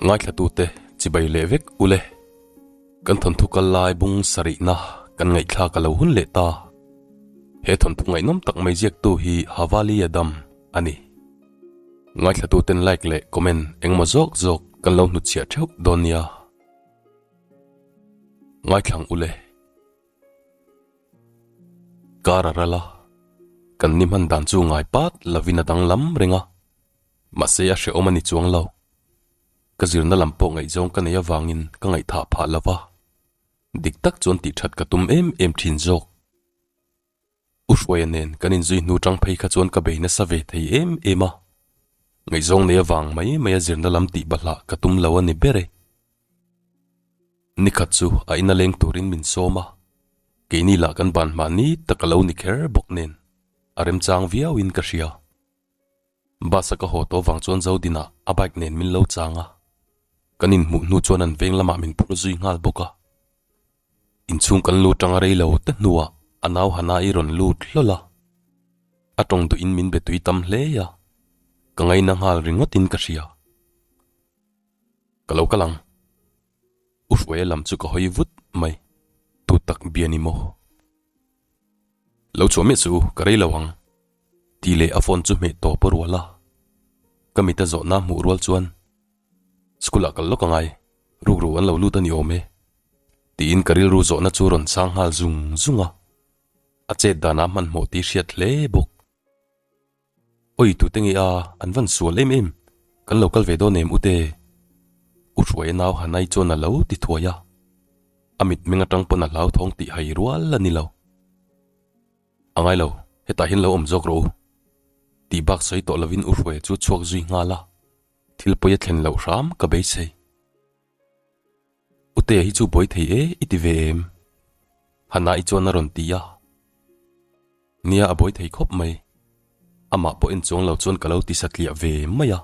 Ngaithlatute chibai leh vek ule. Kan thawnthu kal lai bung sarihna kan ngaihthlak a lo hun leh ta. He thawnthu ngaihnawm tak mai ziaktu hi Havali Adam a ni. Ngaithlatuten like leh comment engemaw zawk zawk kan lo hnutchhiah theuh dawn nia. Ngaithlang ule. Kar a ral a, kan ni hman dan chu ngai pat lovin a danglam reng a, mahse a hrehawm a ni chuang lo. Ka zirna lam pawh ngaihzawng ka nei avangin ka ngaihthah phah lo va, dik tak chuan tih that ka tum em em thin zawk. U Hruaia nen kan inzui hnu tang phei kha chuan ka bei nasa ve thei em em a, ngaihzawng nei avang mai mai a zirna lam tih bahlah ka tum lo a ni ber e. Nikhat chu a ina leng turin min sawm a, keini lah kan ban mahni tak a lo ni kher bawk nen a remchang viauin ka hria. Bus a ka haw tawh vang chuan Zodinah a bike nen min lo chang a, kan inhmuh hnu chuan an veng lamah min phur zui nghal bawk a. Inchhung kan lut tang a rei lo te hnuah a nau Hana-i rawn lut hlawl a, a tawng duhin min be tui tam hle a, ka ngaina nghal ringawtin ka hria. Ka lo kal ang. U Hruaia lam chu ka hawi vut mai, tu tak bia ni maw? Lo chhuah miah suh u, ka rei lo ang. Tih leh a phone chu hmeh tawp a rual a, ka mit a zawhna hmuh rual chuan School ah kal lawk angai, rukru an lo lut a ni awm e. Tiin ka rilru zawhna chu rawn chang nghal zung zung a, a chet danah hmanhmawh tih hriat hle bawk. Oi tute nge a, an van sual em em, kan lo kal ve dawn em ute? U Hruaia nau Hanai chuan a lo ti thuai a, a mitmeng atang pawn a hlauthawng tih hai rual a ni lo. A ngai lo, hetah hian lo awm zawk rawh u. Tih bak sawi tawh lovin U Hruaia chu chhuak zui nghal a, thil pawi a thlen loh hram ka beisei. Utea hi chu buai thei e i ti ve em? Hana-i chuan a rawn ti a. Nia a buai thei khawp mai. Amah pawh en chuang lo chuan ka lo ti satliah ve mai a.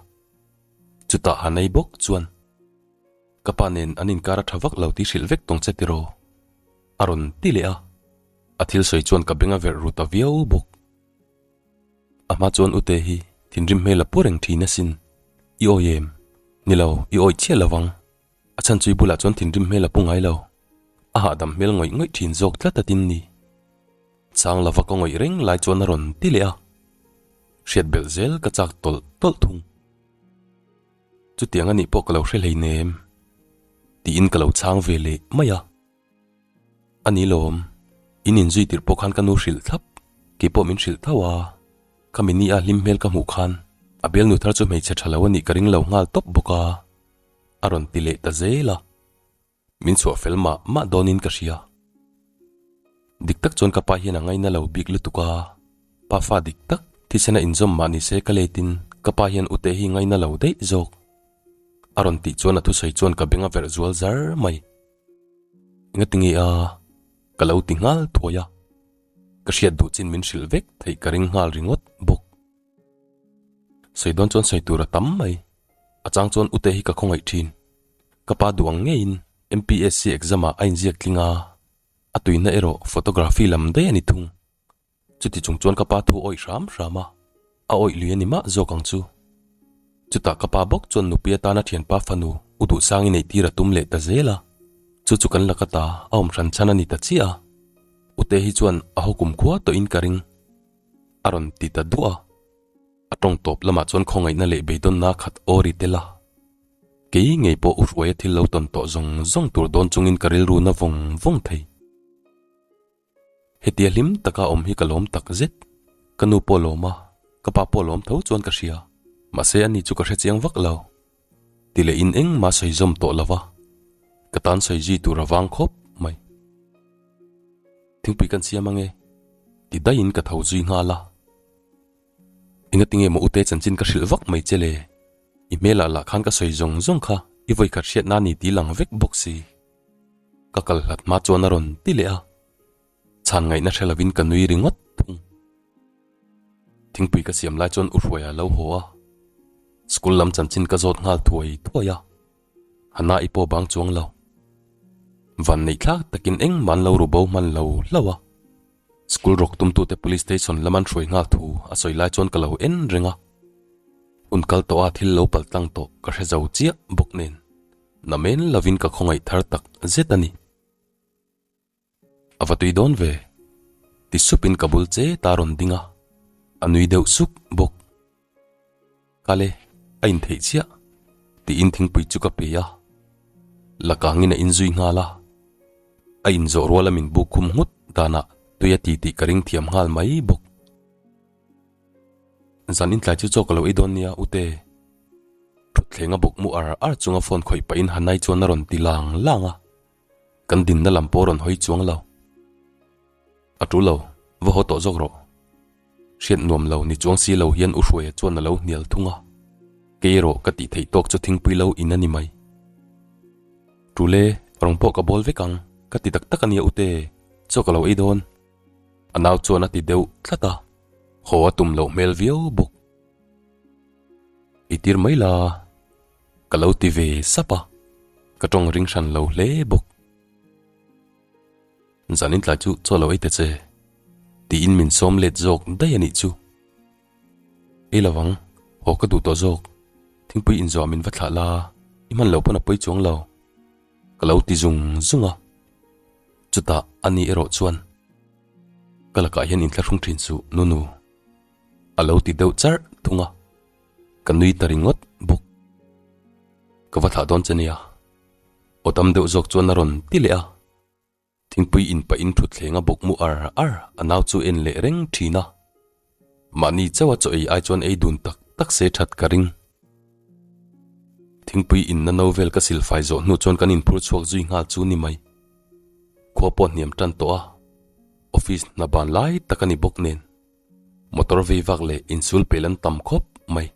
Chutah Hanai bawk chuan, Ka pa nen an inkar a tha vak lo tih hrilh vek tawng che tiraw? A rawn ti leh a. A thil sawi chuan ka beng a verh ru ta viau bawk. A hma chuan Ute hi thinrim hmel a pu reng thin asin. I awi em? Ni lo, i awi chiah lo vang. A chhan chui bulah chuan thinrim hmel a pu ngai lo. A hahdam hmel ngawih ngawih thin zawk tlat a tin ni. Chang lova ka ngawih reng lai chuan a rawn ti leh a. Hriat belh zel ka chak tawlh tawlh thung. Chutiang anih pawh ka lo hre hleinem. Tiin ka lo chhang ve leh mai a. A ni lawm, in inzui tirh pawh khan ka nu hrilh thlap, kei pawh min hrilh tho a, khami ni a hlim hmel ka hmuh khan a bialnu thar chu hmeichhe tha lo a nih ka ring lo nghal tawp bawk a, a rawn ti leh ta zel a, min chhuah fel mah mah dawnin ka hria. Dik tak chuan ka pa hian a ngaina lo bik lutuk a, pa fa dik tak thisena inzawm mah nise ka letin ka pa hian ute hi ngaina lo daih zawk a rawn tih chuan a thusawi chuan ka beng a verh zual zar mai. Engatinge a? Ka lo ti nghal thuai a, ka hriat duh chin min hrilh vek theih ka ring nghal ringawt bawk. Sawi dawn chuan sawi tur a tam mai, a chang chuan ute hi ka khawngaih thin. Ka pa duh ang ngeiin MPSC exam ah a inziak tling a, a tuina erawh photography lam daih a ni thung. Chuti chung chuan ka pa thu awih hram hram a, a awih lui a ni mah zawk ang chu. Chutah ka pa bawk chuan nupui atana thianpa fanu u Duhsangi neih tir a tum leh ta zel a, chu chu kan laka ta a awm hran chhan a ni ta chiah a, Ute hi chuan a haw kumkhua tawhin ka ring a rawn ti ta duah a. A tawng tawp lamah chuan khawngaihna leh beidawnna khat aw ri tel a, kei ngei pawh u Hruaia thil lo tawn tawh zawng zawng tur dawn chungin ka rilru na vawng vawng thei. Hetia hlim taka awm hi ka lawm tak zet. Ka nu pawh lawm a, ka pa pawh lawm tho chuan ka hria. Mahse ani chu ka hre chiang vak lo. Ti leh in engmah sawi zawm tawh lo va, ka tan sawi zui tur a vang khawp mai. Thingpui kan siam ange, ti daihin ka tho zui nghal a. Engatinge maw ute chanchin ka hrilh vak mai che le? I hmelah lah khan ka sawi zawng zawng kha i vawikhat hriatna ni ti lang vek bawk si. Ka kal hlat hma chuan a rawn ti leh a, chhan ngaihna hre lovin ka nui ringawt thung. Thingpui ka siam lai chuan U Hruaia a lo haw a, school lam chanchin ka zawt nghal thuai thuai a, Hana i pawh bang chuang lo. Van neih thlak takin engmah an lo ru bo hman lo hlauh a, school rawk tumtute police station lam an hruai nghal thu a sawi lai chuan ka lo en reng a, hun kal tawha thil lo paltlang tawh ka hre zo chiah bawk nen. Namen lovin ka khawngaih thar tak zet a ni. A va tui dawn ve, ti supin ka bul che ta rawn ding a, a nui deuh suk bawk. Kale, a intheih chiah, tiin thingpui chu ka pe a, la kangin a inzui nghal a. A inzawh ruala min buk khum nghut danah tui a ti tih ka ring thiam nghal mai bawk. Zan intlai chu chaw ka lo ei dawn nia, Ute. Thutthleng a bawk mu ar ar chunga phone khawih pahin Hanai chuan a rawn ti lang lang a. Kan dinna lam pawh rawn hawi chuang lo. A tul lo, va haw tawh zawk rawh. Hriat nuam lo ni chuang si lo hian U Hruaia chuan a lo hnial thung a. Kei erawh ka tih theih tawk chu thingpui lo in a ni mai. Tul e, rawng pawh ka bawl vek ang, ka ti tak tak a nia Ute, chaw ka lo ei dawn. A nau chuan a ti deuh tlat a, haw a tum loh hmel viau bawk. I tir mai la. Ka lo ti ve sap a, ka tawng ring hran lo hle bawk. Zanin tlai chu chaw lo ei ta che, tiin min sawm let zawk daih a nih chu. Ei lo ang, haw ka duh tawh zawk, thingpui inzawh min va thlah la, i hman loh pawn a pawi chuang lo, ka lo ti zung zung a. Chutah a ni erawh chuan, Ka lakah hian inthlahrung thin suh, Nunu, a lo ti deuh charh thung a. Ka nui ta ringawt bawk. Ka va thlah dawn che nia. Aw dam deuh zawk chuan a rawn ti leh a. Thingpui in pahin thutthleng a bawk mu ar ar a nau chu en leh reng thin a. Mahni chauha chaw ei ai chuan ei dun tak tak se that ka ring. Thingpui inna no vel ka silfai zawh hnu chuan kan inphur chhuak zui nghal chu ni mai. Khua pawh hniam tan tawh a, office hna ban lai tak a ni bawk nen. Motor vei vak leh insul pel an tam khawp mai.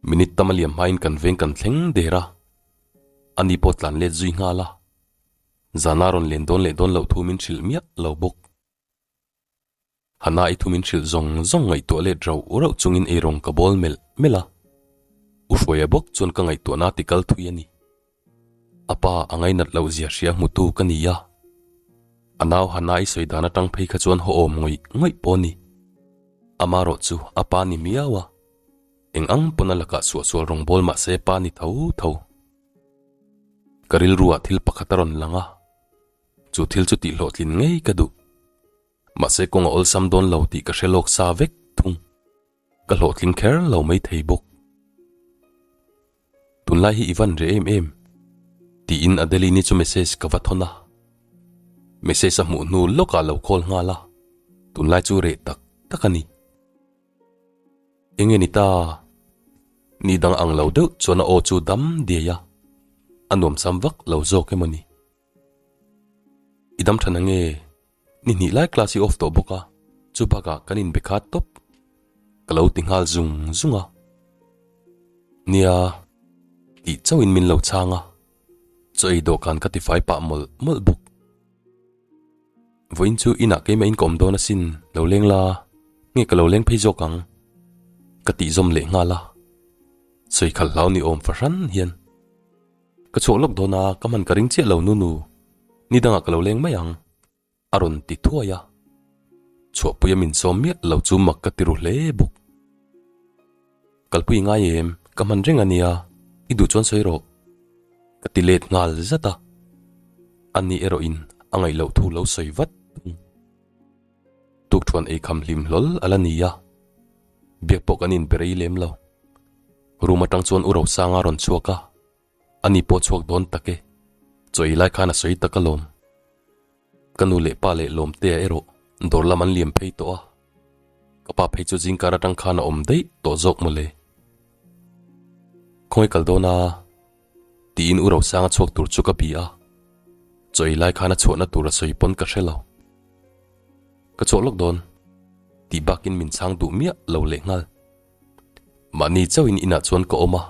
Minute tam a liam hmain kan veng kan thleng der a, ani pawh tlan let zui nghal a, zana rawn len dawn leh dawn loh thu min hrilh miah lo bawk. Hana i thu min hrilh zawng zawng ngaihtuah let rauh rauh chungin eirawng ka bawl melh melh a, U Hruaia bawk chuan ka ngaihtuahna ti kal thui a ni. A pa a ngainat loh zia hria hmutu ka ni a, a nau Hana i sawi dan atang phei kha chuan haw awm ngawih ngawih pawh a ni. Amarawh chu a pa ni miau a, eng ang pawn a lakah suahsual rawngbâwl mah se pa ni tho tho. Ka rilruah thil pakhat a rawn lang a, chu thil chu tihhlawhtlin ngei ka duh. Mahse kawng a awlsam dawn lo tih ka hre lawk sa vek thung. Ka hlawhtling kher lo mai thei bawk. Tunlai hi i van reh em em? Tiin Adeline-i chu message ka va thawn a. Message a hmuh hnu lawkah lo call nghal a, tunlai chu reh tak tak a ni. Enge ni ta? Ni dang ang lo deuh chuan a aw chu dam diai a, a nuamsam vak lo zawk emaw ni? I dam than ange? Ni hnih lai class i off tawh bawk a, chu bakah kan inbe khat tawp. Ka lo ti nghal zung zung a. Nia, tih chauhin min lo chhang a, chaw ei dawhkan ka tifai pah mawlh mawlh bawk. Vawiin chu inah keimah in ka awm dawn asin, lo leng la, nge ka lo leng phei zawk ang? Ka tih zawm leh nghal a, sawi khalh hlau ni awm fahran hian. Ka chhuak lawk dawn a, ka hman ka ring chiah lo Nunu, ni dangah ka lo leng mai ang, a rawn ti thuai a. Chhuahpuia min sawm miah lo chu mak ka ti ru hle bawk. Kalpui ngai em, ka hman reng a nia, i duh chuan sawi rawh, ka ti let nghal zat a. Ani erawhin a ngaih loh thu lo sawi vat thung. Tukthuan ei kham hlim hlawl a la ni a, biak pawh kan inbe rei lem lo. Room atang chuan U Rosanga a rawn chhuak a, ani pawh chhuak dawn tak e, chaw ei lai khan a sawi tak alawm. Ka nu leh pa leh Lawmtea erawh dawr lam an liam phei tawh a, ka pa phei chu zingkar atang khan a awm daih tawh zawk mawle. Khawngaih kal dawn a? Tiin U Rosanga chhuak tur chu ka bi a, chaw ei lai khan a chhuahna tur a sawi pawn ka hre lo. Ka chhuak lawk dawn tih bakin min chhang duh miah lo lehnghal. Mahni chauhin inah chuan ka awm a,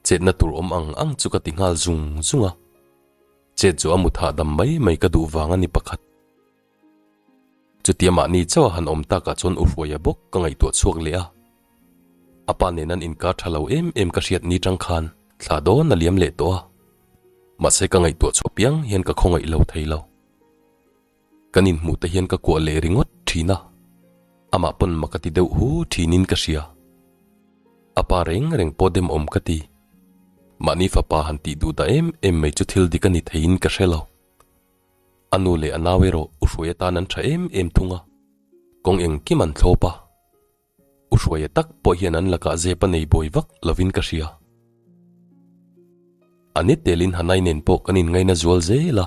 chetna tur awm ang ang chu ka ti nghal zung zung a, chet chu a mut hahdam mai mai ka duh vang a ni pakhat. Chutia mahni chauha han awm takah chuan U Hruaia bawk ka ngaihtuah chhuak leh a, a pa nen an inkar tha lo em em ka hriat ni tang khan thla dawn a liam leh tawh a, mahse ka ngaihtuah chhuah piang hian ka khawngaih lo thei lo. Kan inhmuh te hian ka kuah leh ringawt thin a, amah pawn mak a ti deuh hu thinin ka hria. A pa reng reng pawh demawm ka ti. Mahni fapa han tih duh dah em em mai chu thil dik a ni theiin ka hre lo. A nu leh a nau erawh U Hruaia tan an tha em em thung a, kawng engkim an thlawp a. U Hruaia tak pawh hian an lakah zep a nei buai vak lovin ka hria. A ni telin Hanai nen pawh kan inngaina zual zel a,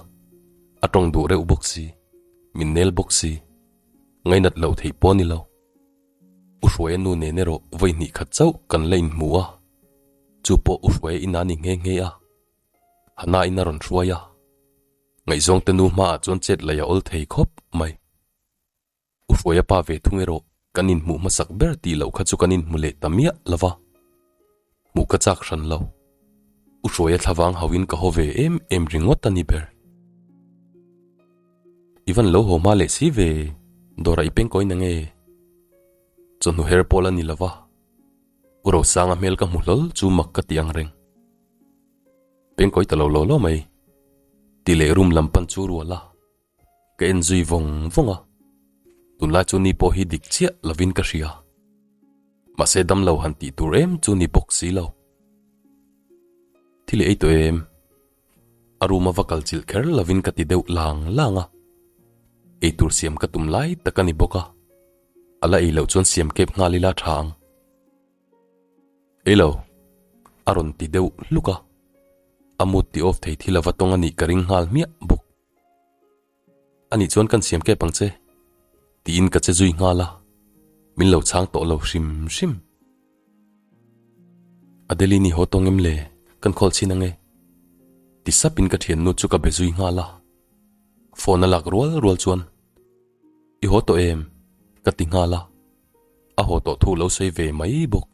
a tawng duh reuh bawk si, min nel bawk si, ngainat loh theih pawh a ni lo. U Hruaia nu nen erawh vawi hnih khat chauh kan la inhmu a, chu pawh U Hruaia ina ni nghe nghe a, Hana in a rawn hruai a, ngaihzawngte nu hmaah chuan chet laih a awl thei khawp mai. U Hruaia pa ve thung erawh kan inhmuh hmasak ber tih loh kha chu kan inhmu leh ta miah lo va, hmuh ka chak hran lo. U Hruaia thlavang hauhin ka haw ve em em ringawt a ni ber. I van lo haw hma leh si ve, dawrah i pengkawi na nge? Chawhnu her pawl a ni lo va, U Rosanga hmel ka hmu hlawl chu mak ka ti ang reng. Pengkawi ta lo lo lo mai, ti leh room lam pan chu rual a. Ka en zui vawng vawng a, tunlai chu ni pawh hi dik chiah lovin ka hria. Mahse damlo han tih tur em chu ni bawk si lo. Thil i ei tawh em? A room a va kal chilh kher lovin ka ti deuh lang lang a. Eitur siam ka tum lai tak a ni bawk a, a la ei loh chuan siam kep nghal ila tha ang. Ei lo, a rawn ti deuh hluk a, a mood ti off thei thil a va tawng a nih ka ring nghal hmiah bawk. Anih chuan kan siam kep ang che, tiin ka che zui nghal a, min lo chhang tawh lo hrim hrim. Adeline i haw tawng em le, kan call chhin ange, ti sapin ka thiannu chu ka be zui nghal a, phone a lak rual rual chuan, I haw tawh em? ka ti nghal a, a haw tawh thu lo sawi ve mai bawk.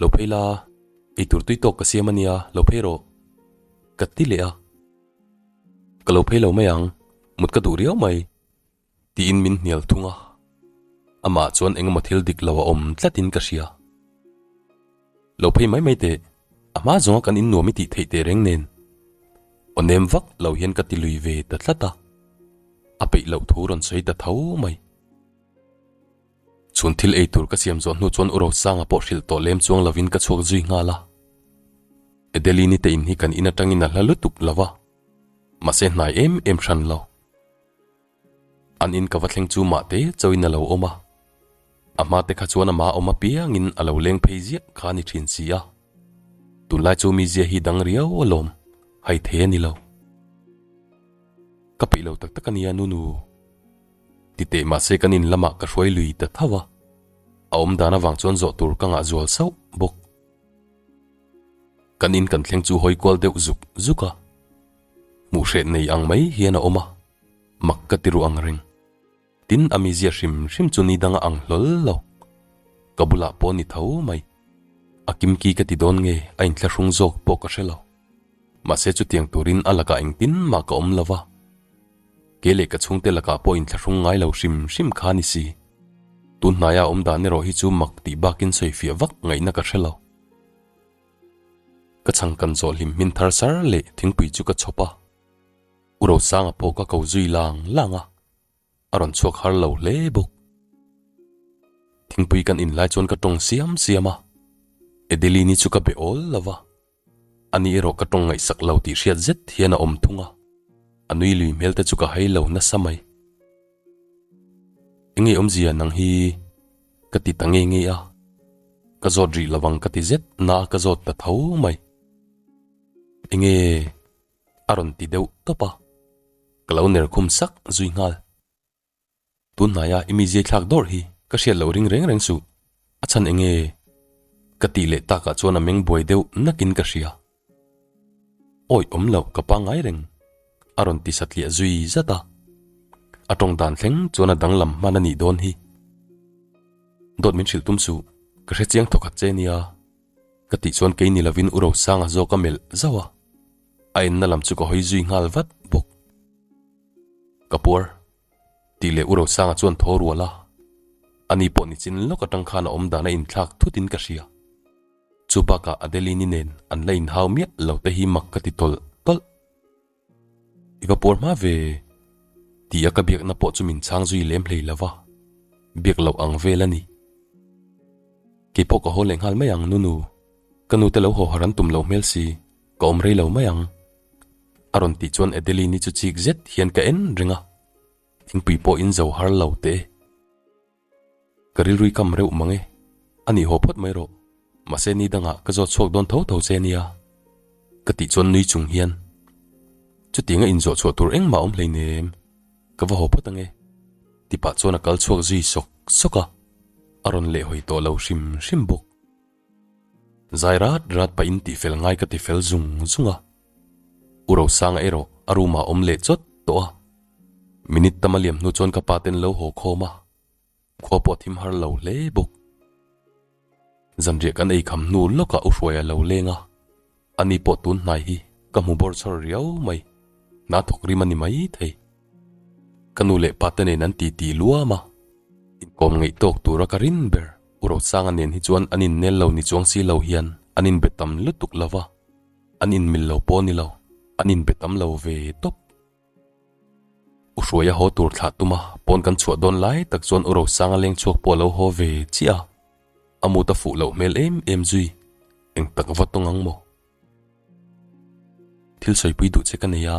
Lo phei la, eitur tui tawk ka siam ania, lo phei rawh, ka ti leh a. Ka lo phei lo mai ang, mut ka duh riau mai, tiin min hnial thung a. Amah chuan engemaw thil dik lo a awm tlatin ka hria. Lo phei mai mai teh, a hma zawnga kan innuam i tih theih teh reng nen. Aw nem vak lo hian ka ti lui ve ta tlat a, a peih loh thu rawn sawi ta tho mai. Chhun thil ei tur ka siam zawh hnu chuan U Rosanga pawh hrilh tawh lem chuang lovin ka chhuak zui nghal a. Adeline-i te in hi kan in atangin a hla lutuk lo va, mahse hnai em em hran lo. An in ka va thleng chu mahte chauhin a lo awm a, a hma te kha chuan ama awm apiangin a lo leng phei ziah kha a ni thin si a. Tunlai chu mizia hi dang riau alawm, hai thei a ni lo. Ka peih lo tak tak a nia Nunu. Ti teh mahse kan in lamah ka hruai lui ta tho a, a awm dan avang chuan zawh tur ka ngah zual sauh bawk. Kan in kan thleng chu hawi kual deuh zuk zuk a, hmuh hreh nei ang mai hian a awm a, mak ka ti ruh ang reng. Tin a mizia hrim hrim chu ni danga ang hlawl lo, ka bulah pawh ni tho mai. A kimki ka ti dawn nge a inthlahrung zawk pawh ka hre lo. Mahse chutiang turin a lakah engtin mah ka awm lo va, ke leh ka chhungte lakah pawh inthlahrung ngai lo hrim hrim kha ni si. Tun hnaia awm dan erawh hi chu mak tih bakin sawifiah vak ngaihna ka hre lo. Ka chhang kan zawh hlim hmin thar sar leh thingpui chu ka chhawp a, U Rosanga pawh ka ko zui lang lang a, a rawn chhuak har lo hle bawk. Thingpui kan in lai chuan ka tawng siam siam a, Adeline-i chu ka be awl lo va. Ani erawh ka tawng ngaihsak lo tih hriat zet hian a awm thung a, a nui lui hmel te chu ka hai lo nasa mai. Enge awmzia nang hi ka ti ta nge nge a, ka zawt rih lo ang ka ti zet na a ka zawt ta tho mai. Enge a rawn ti deuh tawp a, ka lo ner khum sak zui nghal. Tunhnaia i mi ziaithlak dawrh hi ka hriat loh ring reng reng suh, a chhan eng nge? Ka tih leh takah chuan a meng buai deuh nakin ka hria. Awi awm loh ka pangngai reng, a rawn ti satliah zui zat a. A tawng dan thleng chuan a danglam hman a nih dawn hi. Dawt min hrilh tum suh, ka hre chiang thawkhat che nia, ka tih chuan kei ni lovin U Rosanga zawk a melh zauh a, a enna lam chu ka hawi zui nghal vat bawk. Ka puar. Tih leh U Rosanga chuan thaw rual a, ani pawh nichin lawk atang khan a awm dan a inthlak thut in ka hria. Chu bakah Adeline-i nen an la inhau miah lo te hi mak ka ti tawlh tawlh. I va puar hma ve tih a ka biakna pawh chu min chhang zui lem hlei lo va, biak loh ang vel a ni. Keipawh ka haw leh nghal mai ang Nunu. Ka nute lo haw har an tum lo hmel si, ka awm rei lo mai ang. A rawn tih chuan Adeline-i chu chik zet hian ka en reng a, thingpui pawh in zo har lo teh e. Ka rilrui kam reuh mang e, a nih haw phawt mai rawh, mahse ni dangah ka zawt chhuak dawn tho tho che nia. Ka tih chuan nui chung hian, Chutianga inzawh chhuah tur engmah awm hleinem, ka va haw phawt ange, ti pah chuan a kal chhuak zui sawk sawk a, a rawn lehhawi tawh lo hrim hrim bawk. Zai rat rat pahin tihfel ngai ka tifel zung zung a, U Rosanga erawh a room ah awm leh chawt tawh a, minute tam a liam hnu chuan ka pa ten lo haw khawm a, khua pawh thim har lo hle bawk. Zanriah kan ei kham hnu lawkah U Hruaia lo leng a, ani pawh tun hnai hi ka hmu bawr chhawr riau mai, hna thawk rim a ni mai thei. Ka nu leh pa te nen an titi luam a, inkawm ngeih tawk tura ka rin ber. U Rosanga nen hi chuan an innel lo ni chuang si lo hian an inbe tam lutuk lo va, an inmil lo pawh ni lo, an inbe tam lo ve tawp. U Hruaia haw tur thlah tum a, pawn kan chhuah dawn lai tak chuan U Rosanga leng chhuak pawh a lo haw ve chiah a, a mut a fuh loh hmel em em zui, eng tak va tawng ang maw? Thil sawipui duh che ka nei a,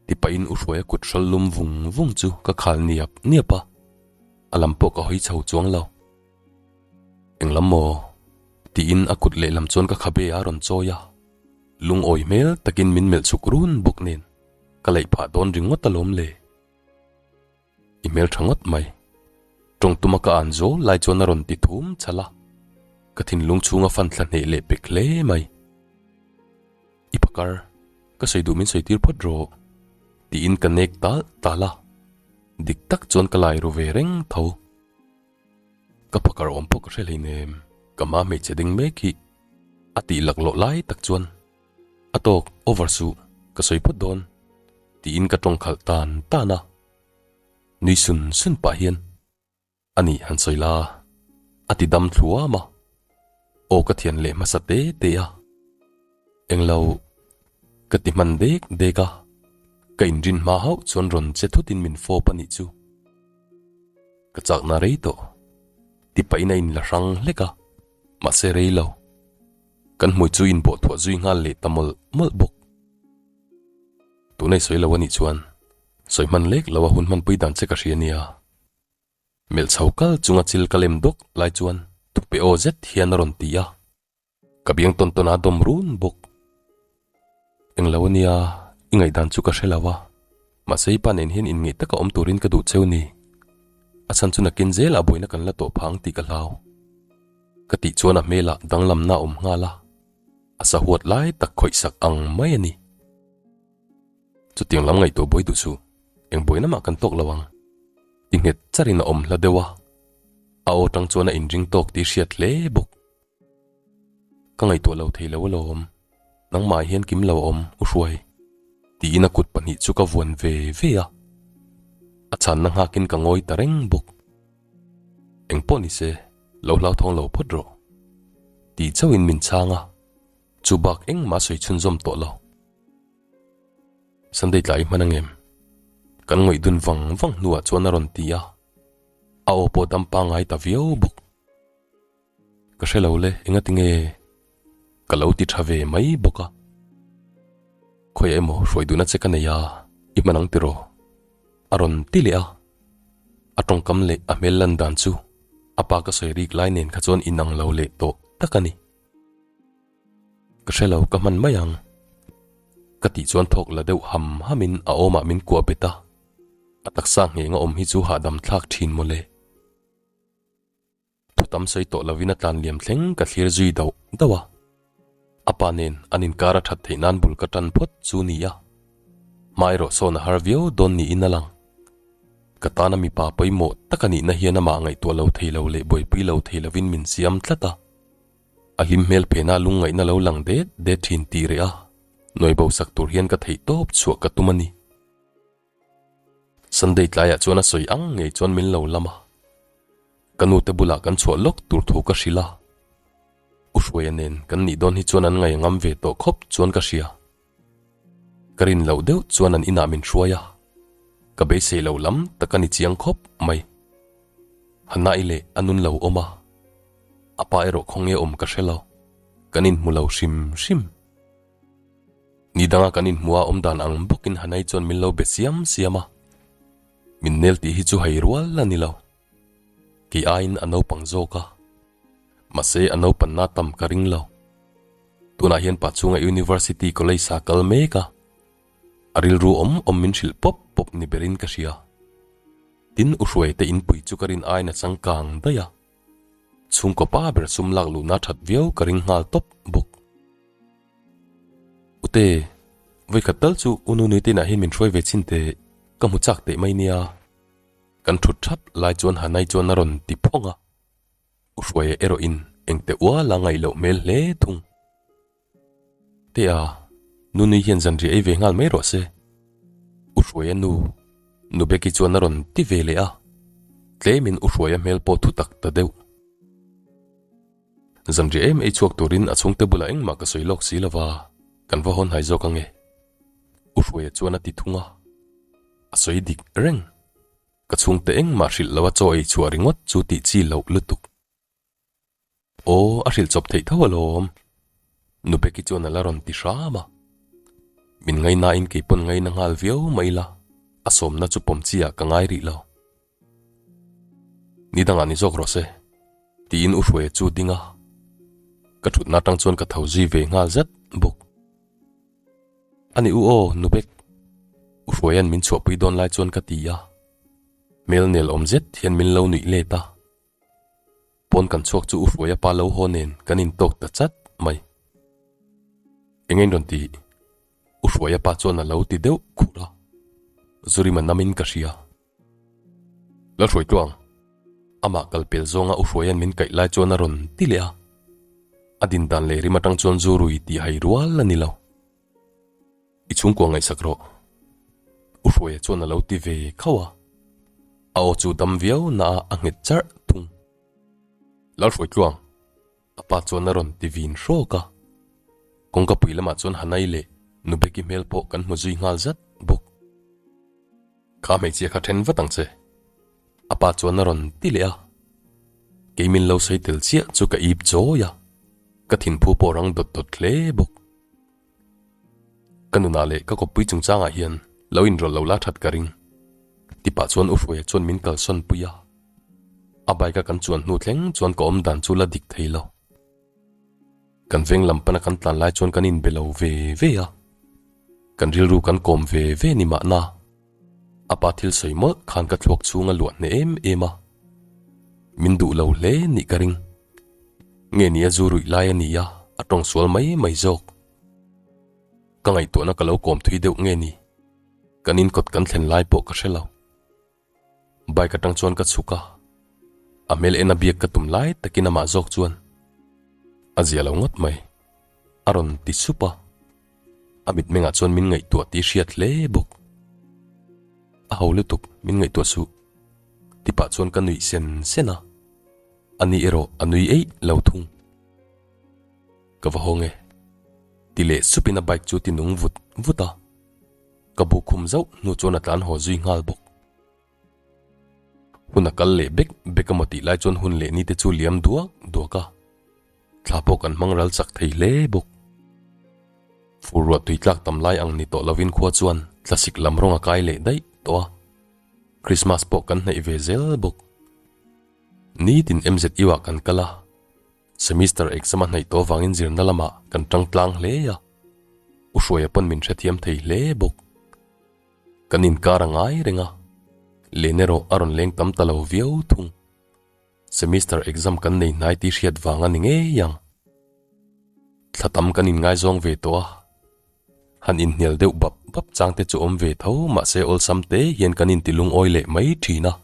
ti pahin U Hruaia kut hrawl lum vung vung chu ka khal niap niap a, a lam pawh ka hawi chho chuang lo. Eng lam maw? tiin a kut lehlam chuan ka khabe a rawn chawi a, lungawi hmel takin min melh chhuk run bawk nen ka laih phah dawn ringawt alawm le. I hmel tha ngawt mai. Tawng tuma ka an zawl lai chuan a rawn ti thum chhalh a, ka thinlung chhunga fan thla hneh leh pek hle mai. I pakar, ka sawi duh min sawi tir phawt rawh, tiin ka nek tal tal a, dik tak chuan ka lai ru ve reng tho. Ka pakar awm pawh ka hre hleinem, ka hma hmeichhe ding mek hi a tih laklawh lai tak chuan a tawk over suh, ka sawi phawt dawn, tiin ka tawng khalh tan tan a. Nui sun sun pah hian, A nih han sawi la, a ti dam thluam a. Aw ka thian leh hmasa te te a. Englo, ka ti hman dek dek a. Ka inrin hma hauh chuan rawn che thutin min fawp a nih chu. Ka chakna rei tawh, ti pahin a inla hrang hlek a, mahse rei lo. Kan hmui chu inbawhthuah zui nghal leh ta mawlh mawlh bawk. Tunei sawi lo a nih chuan sawi hman lek lo a hun hmanpui dan che ka hria nia. Melh chho kal chunga chil ka lem dawk lai chuan thupe aw zet hian a rawn ti a, ka biang tawn tawn a dawm run bawk. Englo a nia, i ngaihdan chu ka hre lo a, mahse i pa nen hian inngeih taka awm turin ka duh cheu ni. A chhan chu nakin zelah buaina kan la tawh phah ang tih ka hlau. Ka tih chuan a hmelah danglamna a awm nghal a. A sahuat lai tak khawih sak ang mai a ni. Chutiang lam ngaihtuah buai duh suh, eng buaina mah kan tawk lo ang. Ti nghet charin a awm hla deuh a, a aw tang chuan a inring tawk tih hriat hle bawk. Ka ngaihtuah lo thei lo alawm, nangmah hian kim lo a awm, U Hruai. Tiin a kut pahnih chu ka vuan ve ve a, a chhanna nghakin ka ngawi ta reng bawk. Engpawh ni se, lo hlauthawng lo phawt rawh. Tih chauhin min chhang a, chu bak engmah a sawi chhunzawm tawh lo. Sunday tlai hman angem? Kan ngawih dun vang vang hnuah chuan a rawn ti a, a aw pawh dam pangngai ta viau bawk. Ka hre lo le, engati nge? Ka lo ti tha ve mai bawk a. Khawiah emaw hruai duhna che ka nei a, i hman ang tiraw? A rawn ti leh a. A tawngkam leh a hmel lan dan chu a pa ka sawi rik lai nen kha chuan inang lo leh tawh tak a ni. Ka hre lo, ka hman mai ang. Ka tih chuan thawk la deuh ham hamin a awmah min kuah bet a, a taksa ngheng a awm hi chu hahdam thlak thin mawle. Thu tam sawi tawh lovin a tlan liam thleng ka thlir zui dauh dauh a. A pa nen an inkar a that theih nan bul ka tan phawt chu ni a. Hma erawh sawn a har viau dawn niin a lang. Ka tana mipa pawimawh tak a nihna hian amah ngaihtuah lo thei lo leh buaipui lo thei lovin min siam tlat a. A hlim hmel phena lungngaihna lo lang det det thin tih reh a, nuai bo sak tur hian ka theih tawp chhuah ka tum a ni. Sunday tlaiah chuan a sawi ang ngei chuan min lo lam a, ka nute bulah kan chhuah lawk tur thu ka hrilh a, U Hruaia nen kan nih dawn hi chuan an ngaih ngam ve tawh khawp chuan ka hria. Ka rin loh deuh chuan an inah min hruai a, ka beisei lo lam tak a ni chiang khawp mai. Hana'i leh a nun lo awm a, a pa erawh khawnge awm ka hre lo. Kan inhmu lo hrim hrim. Ni danga kan inhmuha awm dan ang bawkin Hanai chuan min lo be siam siam a. Min nel tih hi chu hei rual a ni lo. Kei aiin a naupang zawk a. Mahse a naupanna tam ka ring lo. Tunah hian pa chhunga University College a kal mek a. A rilru awm awm min hrilh pawp pawp ni berin ka hria. Tin U Hruaite inpui chu ka rin aiin a changkang daih a. Chhungkaw pa ber sum lak luhna that viau ka ring nghal tawp bawk. Ute, vawikhat tal chu U Nunui te inah hian min hruai ve chhin teh, ka hmu chak teh mai nia. Kan thut thap lai chuan Hanai chuan a rawn ti phawng a. U Hruaia erawhin engte ual a ngaih loh hmel hle thung. Tea, Nunui hian zanriah ei ve nghal mai rawh se. U Hruaia nu, Nu Becky chuan a rawn ti ve leh a, tlemin U Hruaia hmel pawh thu tak ta deuh. Zanriah em ei chhuak turin a chhungte bulah engmah ka sawi lawk si lo va, kan va hawn hai zawk ange. U Hruaia chuan a ti thung a, a sawi dik reng. Ka chhungte engmah hrilh lo a chaw ei chhuah ringawt chu tih chi loh lutuk. Aw, a hrilh chawp theih tho alawm. Nu Becky chuan a la rawn ti hram a. Min ngainain kei pawn ngaina nghal viau mai ila, a sawmna chu pawm chi ah ka ngai rih lo. Ni dangah ni zawk rawh se, tiin U Hruaia chu ding a. Ka thutna atang chuan ka tho zui ve nghal zat bawk. A ni u aw, Nu Beck. U Hruaia'n min chhuahpui dawn lai chuan ka ti a. Hmel nel awm zet hian min lo nuih let a. Pawn kan chhuak chu U Hruaia pa lo haw nen kan intawk ta chat mai. Eng in rawn ti? U Hruaia pa chuan a lo ti deuh khurh a, Zurima namin ka hria. Lalhruai tluang, amah kal pel zawnga U Hruaia'n min kaih lai chuan a rawn ti leh a. A din dan leh rim atang chuan zu rui tih hai rual a ni lo. I chhungkua ngaihsak rawh. U Hruaia chuan a lo ti ve khauh a, a aw chu dam viau na a a nghet charh thung. Lalhruai tluang, a pa chuan a rawn ti vin hrawk a. Kawngka pui lamah chuan Hanai leh Nubeki hmel pawh kan hmu zui nghal zat bawk. Kha hmeichhia kha then vat ang che, a pa chuan a rawn ti leh a. Kei min lo sawi tel chiah chu ka ip chawi a, ka thinphu pawh rang dawt dawt hle bawk. Ka nunah leh ka kawppui chungchangah hian lo inrawlh lo la that ka ring. Tipah chuan U Hruaia chuan min kalsawn pui a. A bike a kan chuan hnu thleng chuan ka awm dan chu la dik thei lo. Kan veng lam pana kan tlan lai chuan kan inbe lo ve ve a. Kan rilru kan kawm ve ve ni mahna. A pa thil sawi mawlh khan ka thluak chhung a luah hneh em em a. Min duh lo hle nih ka ring. Nge ni a zu ruih lai a ni a, a tawng sual mai mai zawk. Ka ngaihtuahna ka lo kawm thui deuh nge ni? Kan inkawt kan thlen lai pawh ka hre lo. Bike atang chuan ka chhuk a, a hmel en a biak ka tum lai takin amah zawk chuan a zia lo ngawt mai. A rawn ti sup a, a mitmengah chuan min ngaihtuah tih hriat hle bawk. A ho lutuk, min ngaihtuah suh. Tipah chuan ka nuih sen sen a. A ni erawh a nui eih lo thung. Ka va hawng e. Ti leh supin a bike chu ti nung vut vut a. Ka bu khum zauh hnu chuan a tlan haw zui nghal bawk. Hun a kal leh bek bek emaw tih lai chuan hun leh ni te chu liam duak duak a. Thla pawh kan hmang ral chak thei hle bawk. Fur ruah tui tlak tam lai ang ni tawh lovin khua chuan thlasik lam rawng a kai leh daih tawh a. Christmas pawh kan hnaih ve zel bawk. Nitin MZU ah kan kal a, semester exam a hnaih tawh avangin zirna lamah kan tang tlang hle a, U Hruaia pawn min hrethiam thei hle bawk. Kan inkar a ngai reng a, len erawh a rawn leng tam ta lo viau thung. Semester exam kan nei hnai tih hriat vang a ni ngei ang. Thla tam kan inngaizawng ve tawh a, han inhnial deuh bap bap chang te chu awm ve tho mahse awlsam te hian kan inti lungawi leh mai thin a.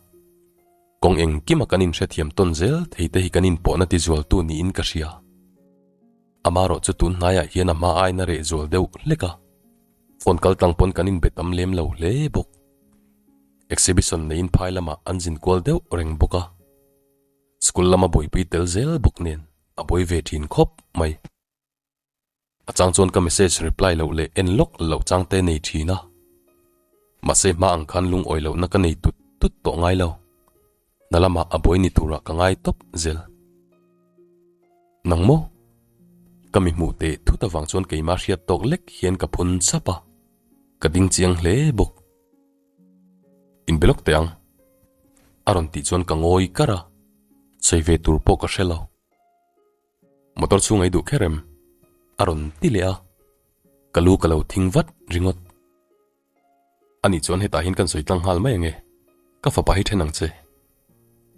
Kawng engkima kan inhrethiam tawn zel thei te hi kan inpawhna tizualtu niin ka hria. Amarawh chu tun hnaiah hian a hma aina reh zual deuh hlek a, phone kal tlang pawn kan inbe tam lem lo hle bawk. Exhibition neiin phai lamah an zin kual deuh reng bawk a, school lama buaipui tel zel bawk nen a buai ve thin khawp mai. A chang chuan ka message reply loh leh en lawk loh chang te nei thin a. Mahse hma ang khan lungawi lohna ka nei tut tut tawh ngai lo. Hna lamah a buai ni turah ka ngai tawp zel. Nang maw? Ka mi hmuh teh thut avang chuan keimah hriat tawk lek hian ka phun chap a, ka ding chiang hle bawk. Inbe lawk teh ang. A rawn tih chuan ka ngawi kar a, sawi ve tur pawh ka hre lo. Motor chhung ei duh kher em? A rawn ti leh a, ka lu ka lo thing vat ringawt. Ani chuan hetah hian kan sawi tlang nghal mai ange, ka fapa hi then ang che.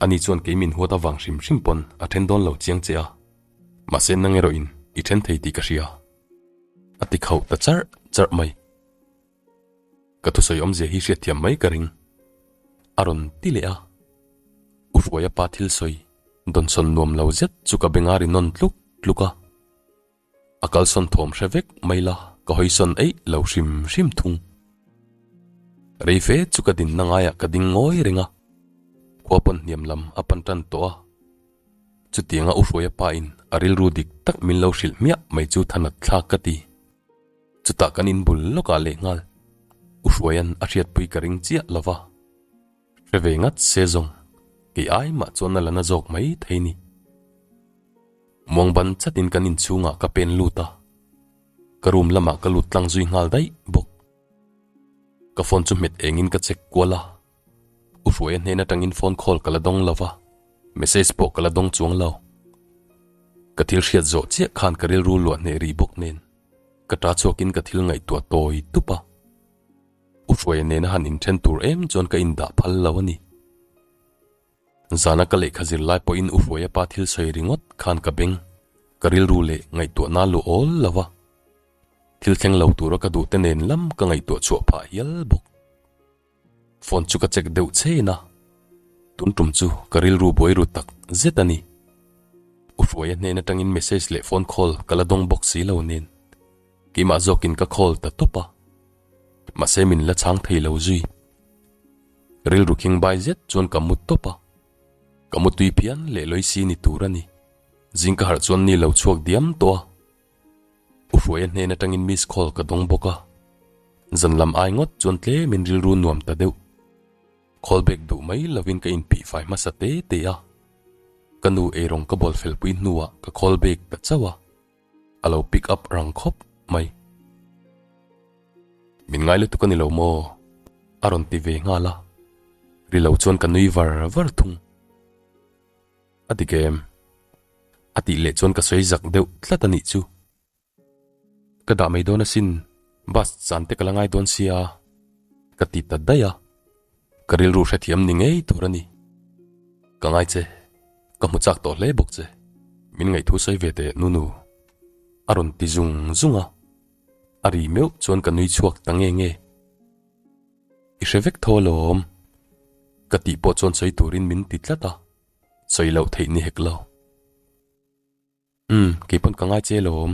Ani chuan kei min huat avang hrim hrim pawn a then dawn lo chiang che a, mahse nang erawh in i then thei tih ka hria. A ti khauh ta charh charh mai. Ka thusawi awmzia hi hriatthiam mai ka ring. A rawn ti leh a. U Hruaia pa thil sawi dawnsawn nuam lo zet chu ka beng a ri nawn tluk tluk a. A kalsawn thawm hre vek mai la, ka hawisawn eih lo hrim hrim thung. Rei fe chu ka dinna ngaiah ka ding ngawi reng a, khua pawn hniam lam a pan tan tawh a. Chutianga U Hruaia pa in a rilru dik tak min lo hrilh hmiah mai chu thanat thlak ka ti. Chutah kan inbul lawkah lehnghal U Hruaia'n a hriatpui ka ring chiah lo va. Hre ve ngat se zawng, kei ai mah chuan a la na zawk mai thei ni. Muangban chatin kan inchhungah ka pen lut a, ka room lamah ka lut tlang zui nghal daih bawk. Ka phone chu hmet engin ka check kual a, U Hruaia hnen atangin phone call ka la dawng lo va, message pawh ka la dawng chuang lo. Ka thil hriat zawh chiah khan ka rilru luah hneh rih bawk nen, ka ta chhuakin ka thil ngaihtuah tawi tup a. U Hruaia nena han inthen tur em chuan ka indah phal lo a ni. Zana ka lehkha zir lai pawhin U Hruaia pa thil sawi ringawt khan ka beng, ka rilru leh ngaihtuahna luh awl lo va. Thil thleng lo tura ka duhte nen lam ka ngaihtuah chhuah phah hial bawk. Phone chu ka check deuh chhen a, tun tum chu ka rilru buai ru tak zet a ni. U Hruaia hnen atangin message leh phone call ka la dawng bawk si lo nen, keimah zawkin ka call ta tawp a. Mahse min la chhang thei lo zui. Rilru khing bai zet chuan ka mu tawp a, ka mu tui phian leh lawi si ni tur a ni. Zing ka harh chuan ni lo chhuak diam tawh a, U Hruaia hnen atangin miss call ka dawng bawk a, zan lam ai ngawt chuan tlemin rilru nuam ta deuh. Call back duh mai lovin ka inphih fai hmasa te te a, ka nu eirawng ka bawl felpui hnuah ka call back ta chauh a. A lo pick up rang khawp mai. Min ngai lutuk a ni lo maw? A rawn ti ve nghal a. Ri lo chuan ka nui var var thung. A dik em? A tih leh chuan ka sawi zak deuh tlat a nih chu. Ka dah mai dawn asin, bus chan te ka la ngai dawn sia. Ka ti ta daih a. Ka rilru hrethiam ni ngei tur a ni. Ka ngai che. Ka hmu chak tawh hle bawk che. Min ngaihthu sawi ve teh Nunu. A rawn ti zung zung a. A ri meuh chuan ka nui chhuak ta nge nge. I hre vek tho alawm. Ka tih pawh chuan sawi turin min ti tlat a. Sawi loh theih ni hek lo. Umm, kei pawn ka ngai che alawm.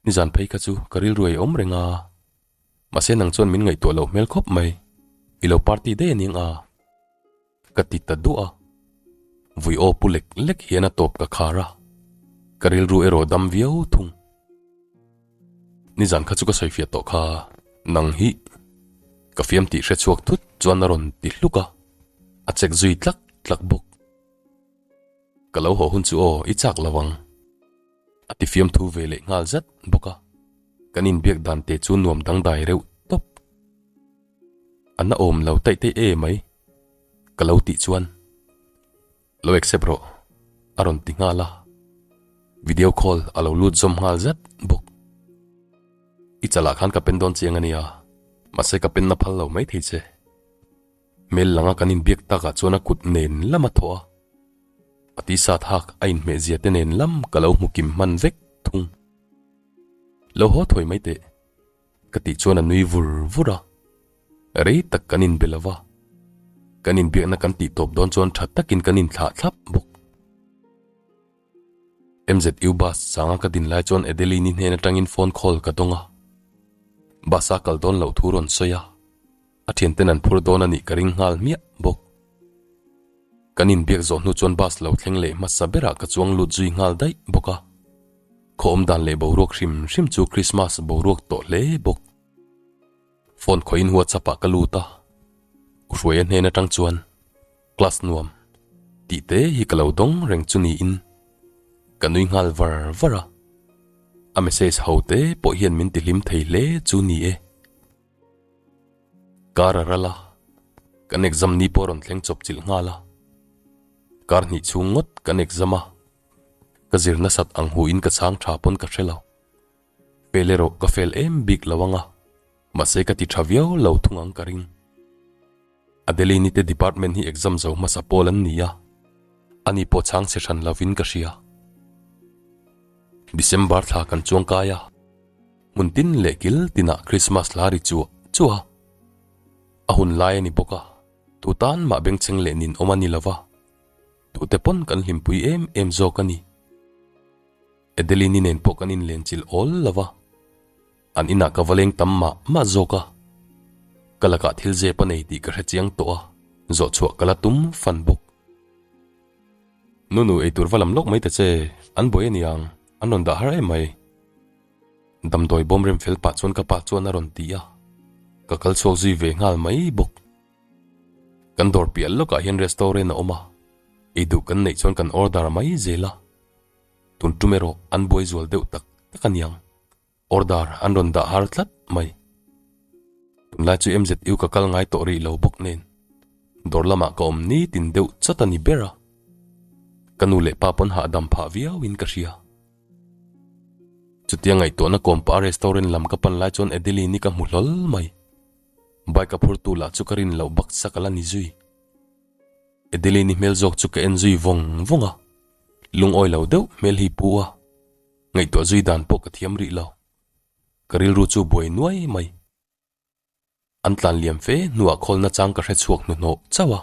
Nizan phei kha chu ka rilru ei awm reng a. Mahse nang chuan min ngaihtuah loh hmel khawp mai. I lo party daih a ning a. Ka ti ta duah a. Vui aw pu lek lek hian a tawp ka khar a. Ka rilru erawh dam viau thung. Nizan kha chu ka sawifiah tawh kha. Nang hi ka fiam tih hre chhuak thut chuan a rawn ti hluk a. A chek zui tlak tlak bawk. Ka lo haw hun chu aw, i chak lo ang. A ti fiamthu ve leh nghal zat bawk a, kan inbiak dan te chu nuam dangdai reuh tawp. A na awm lo taih taih e mai, ka lo tih chuan lo accept rawh a rawn ti nghal a, video call a lo lut zawm nghal zat bawk. I chalah khan ka pen dawn chiang a nia, mahse ka pen na phal lo mai thei che. Hmel langa kan inbiak takah chuan a kut nen lam a thawh a, a tisat hak a inhmeh zia te nen lam ka lo hmu kim hman vek thung. Lo haw thawi mai teh, ka tih chuan a nui vur vur a, rei tak kan inbe lo va, kan inbiakna kan tih tawp dawn chuan tha takin kan inthlah thlap bawk. MZU bus changa ka din lai chuan Adeline-i hnen atangin phone call ka dawng a, bus a kal dawn loh thu rawn sawi a. A thianten an phur dawn a nih ka ring nghal hmiah bawk. Kan inbiak zawh hnu chuan bus lo thleng leh hmasa berah ka chuang lut zui nghal daih bawk a. Khaw awm dan leh boruak hrim hrim chu Christmas boruak tawh hle bawk. Phone khawihin WhatsApp ah ka lut a, U Hruaia hnen atang chuan class nuam tih te hi ka lo dawng reng chu niin ka nui nghal var var a. A message ho te pawh hian min ti hlim thei hle chu ni e. Kar a ral a, kan exam ni pawh a rawn thleng chawp chilh nghal a. Kar hnih chhung ngawt kan exam a, ka zir nasat ang hu in ka chhang tha pawn ka hre lo. Fel erawh ka fel em bik lo ang a, mahse ka ti tha viau lo thung ang ka ring. Adeline-i te department hi exam zo hmasa pawl an ni a, ani pawh chhang chhe hran lovin ka hria. December thla kan chuang kai a, hmun tin leh kil tinah Christmas hla ri chuah chuah a, a hun lai a ni bawk a, tu tan mah bengchheng leh nin awm a ni lova, tute pawn kan hlimpui em em zawk a ni. Adeline-i nen pawh kan inlenchilh awl lova. An inah ka va leng tam mah mah zawk a, ka lakah thil zep a nei tih ka hre chiang tawh a, zawh chhuah ka la tum fan bawk. Nunu eitur va lam lawk mai ta che, an buai a niang, an rawn dah har em mai. Damdawi bawm rem fel pah chuan ka pa chuan a rawn ti a, ka kal chhuak zui ve nghal mai bawk. Kan dawr piah lawkah hian restaurant a awm a, ei duh kan neih chuan kan order mai zel a, tun tum erawh an buai zual deuh tak tak a niang. Order an rawn dah har tlat mai. Tunlai chu MZU ka kal ngai tawh rih lo bawk nen dawr lamah ka awm nitin deuh chawt a ni ber a. Ka nu leh pa pawn hahdam phah viau in ka hria. Chutia ngaihtuahna kawm pah a restaurant lam ka pan lai chuan Adeline i ka hmu hlawl mai. Bike a phurtu lah chu ka rin loh baksa ka la ni zui. Adeline i hmel zawk chu ka en zui vawng vawng a, lungawi lo deuh hmel hi pu a. Ngaihtuah zui dan pawh ka thiam rih lo. Ka rilru chu buai nuai mai. An tlan liam fe hnuah call nachang ka hre chhuak hnuhnawh chauh a.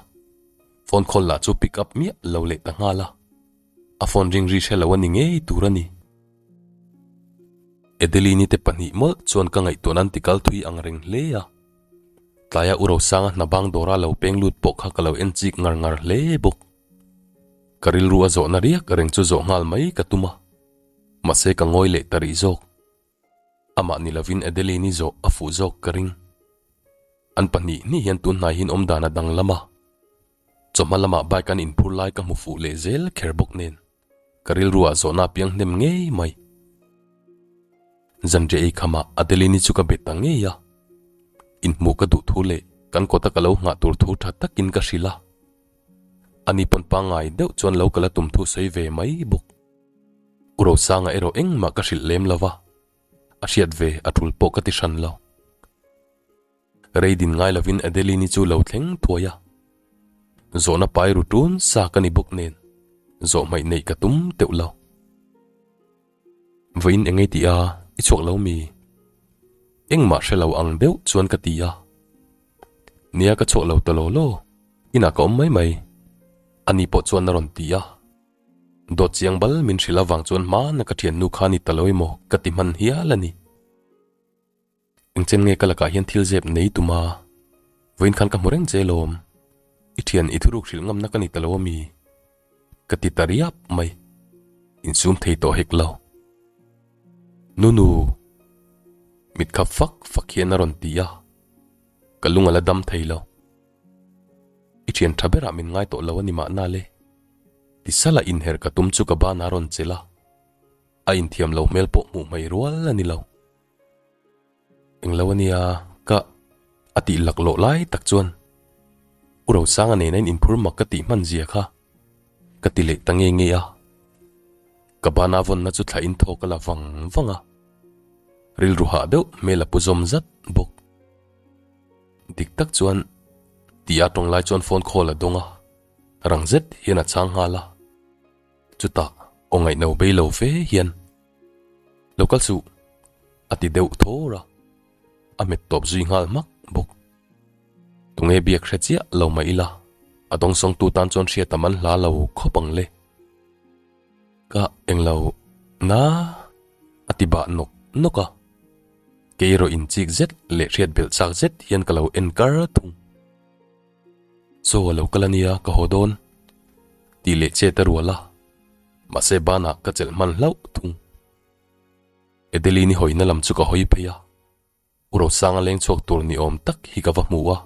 Phone call lah chu pick up miah lo leh ta nghal a. A phone ring ri hre lo a ni ngei tur a ni. Adeline-i te pahnih mawlh chuan ka ngaihtuah nan tikal thui ang reng hle a. Tlaia U Rosanga hna bang dawra lo peng lut pawh kha ka lo en chik ngar ngar hle bawk. Ka rilru a zawhna riak reng chu zawh nghal mai ka tum a, mahse ka ngawi leh ta rih zawk. Amah ni lovin Adeline-i zawh a fuh zawk ka ring. An pahnih hnih hian tun hnai hin awm dan a danglam a, chawhma lamah bike an inphur lai ka hmu fuh leh zel kher bawk nen ka rilru ah zawhna a piang hnem ngei mai. Zanriah ei khamah Adeline-i chu ka bet ta ngei a, inhmuh ka duh thu leh kan kawta ka lo nghah tur thu tha takin ka hrilh a. Ani pawn pangngai deuh chuan lo kal a tum thu sawi ve mai bawk. U Rosanga erawh engmah ka hrilh lem lo va, a hriat ve a tul pawh ka ti hran lo. Rei din ngai lovin Adeline-i chu lo thleng thuai a, zawhna pai ru tun sa ka ni bawk nen zawh hmaih neih ka tum teuh lo. Vawiin eng ei tih a, i chhuak lo mi? Engmah hre lo ang deuh chuan ka ti a. Nia ka chhuak lo ta law law, inah ka awm mai mai. Ani pawh chuan a rawn ti a. Dawt chiang bal min hrilh avang chuan hmana ka thiannu kha ni ta lo emaw ka ti hman hial a ni. Engchen nge ka lakah hian thil zep nei tum a? Vawiin khan ka hmu reng che lawm. I thian i thuruk hrilh ngamna ka ni ta lo a mi? Ka ti ta riap mai. Insum thei tawh hek lo. Nunu! Mit khap fak fak hian a rawn ti a. Ka lung a la dam thei lo. I thian tha berah min ngai tawh lo a ni mahna le. Ti sala inherh ka tum chu ka ban a rawn chelh a. A inthiam lo hmel pawh hmuh hmai rual a ni lo. Englo ania ka a tih laklawh lai tak chuan U Rosanga nena in inphur mak ka tih hman zia kha ka ti leh ta nge nge a. Ka bana vawnna chu thlah in thawk a la vang vang a, rilru hah deuh hmel a pu zawm zat bawk. Dik tak chuan tih a tawng lai chuan phone call a dawng a, rang zet hian a chhang nghal a. Chutah aw ngaihno bei lo fe hian Lo kal suh a ti deuh thawr a, a hmet tawp zui nghal hmak bawk. Tunge biak hre chiah lo mah ila, a dawngsawngtu tan chuan hriat a man hla lo khawp ang le. Ka englo na a ti bah nawk nawk a, kei erawh inchik zet leh hriat belh chak zet hian ka lo en kar thung. Chaw a lo kal a nia ka haw dawn tih leh chet a rual a, mahse banah ka chelh hman hlauh thung. Adeline-i hawina lam chu ka hawi phei a, U Rosanga leng chhuak tur ni awm tak hi ka va hmu a,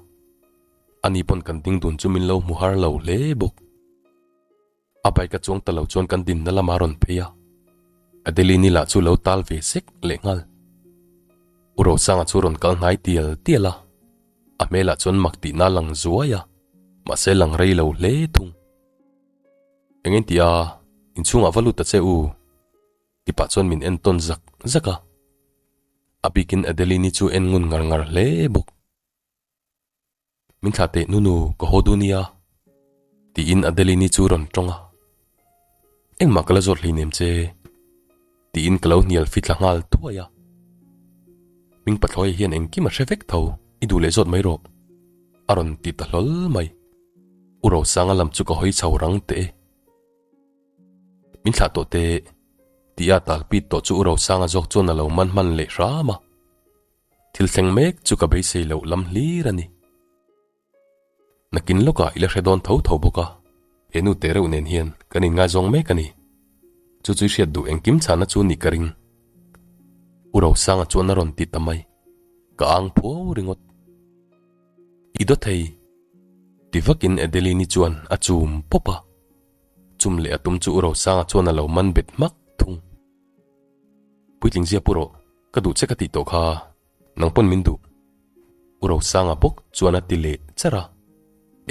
ani pawn kan ding dun chu min lo hmu har lo hle bawk. A bike a chuang ta lo chuan kan dinna lamah a rawn phei a. Adeline-i lah chu lo tal ve sek lehnghal. U Rosanga chu rawn kal hnai tial tial a, a hmelah chuan mak tihna a lang zuai a, mahse lang rei lo hle thung. Eng en tih a, inchhungah va lut ta che u, ti pah chuan min en tawn zak zak a. A bikin Adeline-i chu en ngun ngar ngar hle bawk. Min thlah teh nunu ka haw duh nia, tiin Adeline-i chu rawn tawng a. Engmah ka la zawt hleinem che, tiin ka lo hnial fithla nghal thuai a. Hming Pathlawia hian engkim a hre vek tho, i duh leh zawt mai rawh, a rawn ti ta hlawl mai. U Rosanga lam chu ka hawi chho rang teh e. Min thlah tawh teh, tia talpit tawh chu U Rosanga zawk chuan a lo man hman leh hram a. Thil thleng mek chu ka beisei loh lam hlir a ni. Nakin lawkah i la hre dawn tho tho bawk a, he nu teh reuh nen hian kan inngaizawng mek a ni. Chu chu i hriat duh engkim chhana chu nih ka ring. U Rosanga chuan a rawn ti ta mai. Ka ang phuau ringawt. I daw thei. Ti vakin Adeline-i chuan a chum pawp a. Chum leh a tum chu U Rosanga chuan a lo man bet hmak thung. Puitling zia pu rawh. Ka duh che ka tih tawh kha, nang pawn min duh. U Rosanga bawk chuan a ti leh char a,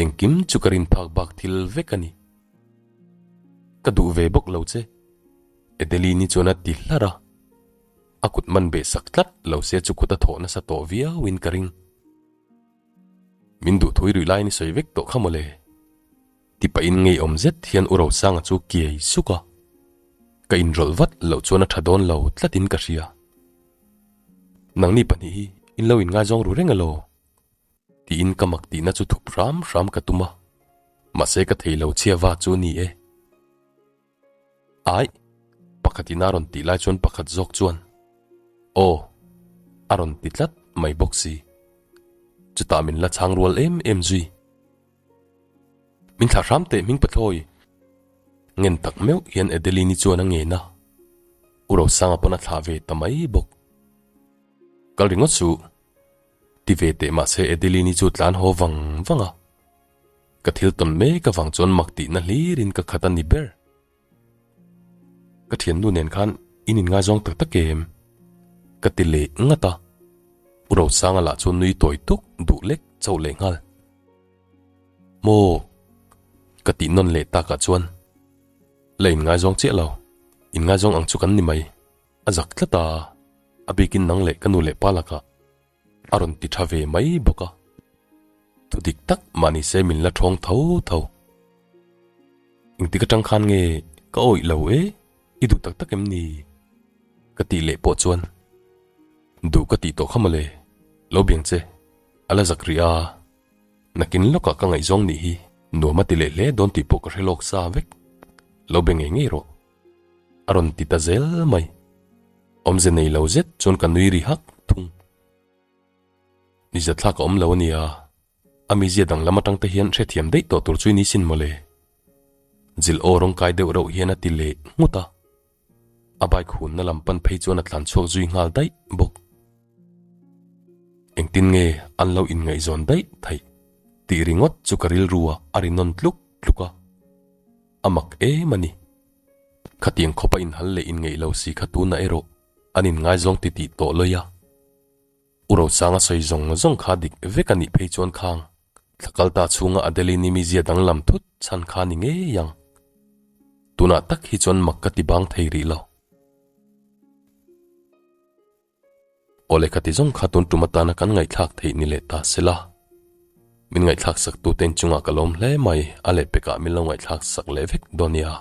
engkim chu ka rin phak bak thil vek a ni. Ka duh ve bawk lo che, Adeline-i chuan a ti hlar a, a kut man beh sak tlat lo se chu kut a thawh nasa tawh viauin ka ring. Min duh thui ruih laiin i sawi vek tawh kha mawle. Ti pahin ngeiawm zet hian U Rosanga chu kiai suk a, ka inrawlh vat loh chuan a tha dawn lo tlatin ka hria. Nangni pahnih hi in lo inngaizawng ru reng elaw? Tiin ka mak tihna chu thup hram hram ka tum a, mahse ka thei lo chhia va chu ni e. Aih, pakhatin a rawn tih lai chuan pakhat zawk chuan, Aw, a rawn ti tlat mai bawk si. Chutah min la chhang rual em em zui. Min thlah hram teh hming pathlawi. Ngen tak meuh hian Adeline-i chuan a ngen a, U Rosanga pawn a thlah ve ta mai bawk. Kal ringawt suh, ti ve teh mahse Adeline-i chu tlan haw vang vang a. Ka thil tawn mek avang chuan mak tihna hlirin ka khat a ni ber. Ka thiannu nen khan in inngaizawng tak tak em? Ka ti leh ngat a, U Rosanga lah chu nui tawi tuk duh lek chauh leh nghal. Maw? Ka tih nawn leh takah chuan la inngaizawng chiah lo, inngaizawng ang chu kan ni mai, a zak tlat a, a bikin nang leh ka nu leh pa lakah a rawn ti tha ve mai bawk a, thu dik tak mah ni se min la thawng tho tho. Engtik atang khan nge ka awih lo e, i duh tak tak em ni? Ka tih leh pawh chuan duh ka tih tawh kha mawle, lo biang che, a la zak rih a, nakin lawkah ka ngaihzawng nih hi nuam a ti leh hle dawn tih pawh ka hre lawk sa vek, lo be ngei ngei rawh. A rawn ti ta zel mai. Awmze nei lo zet chuan ka nui ri hak thung. Nizat thlak a awm lo a nia, a mizia danglam atang te hian hrethiam daih tawh tur chu i ni sin mawle. Zil aw rawng kai deuh reuh hian a ti leh nghut a. A bike hunna lam pan phei chuan a tlan chhuak zui nghal daih bawk. Engtin nge an lo inngaihzawn daih theih tih ringawt chu ka rilru ah a ri nawn tluk tluk a. A mak em a ni. Khatiang khawpa inhal leh inngeih lo si kha tunah erawh an inngaizawng ti tih tawh lawi a. U Rosanga sawi zawng zawng kha dik vek a nih phei chuan khang thla kal ta chhunga Adeline-i mizia danglam thut chhan kha ni ngei ang. Tunah tak hi chuan mak ka ti bang thei rih lo. Aw lehkha ti zawng kha tun tum atana kan ngaihthlak theih ni leh ta sela. Min ngaihthlak sak tute inchungah ka lawm hle mai, a lehpekah min lo ngaihthlak sak leh vek dawn nia.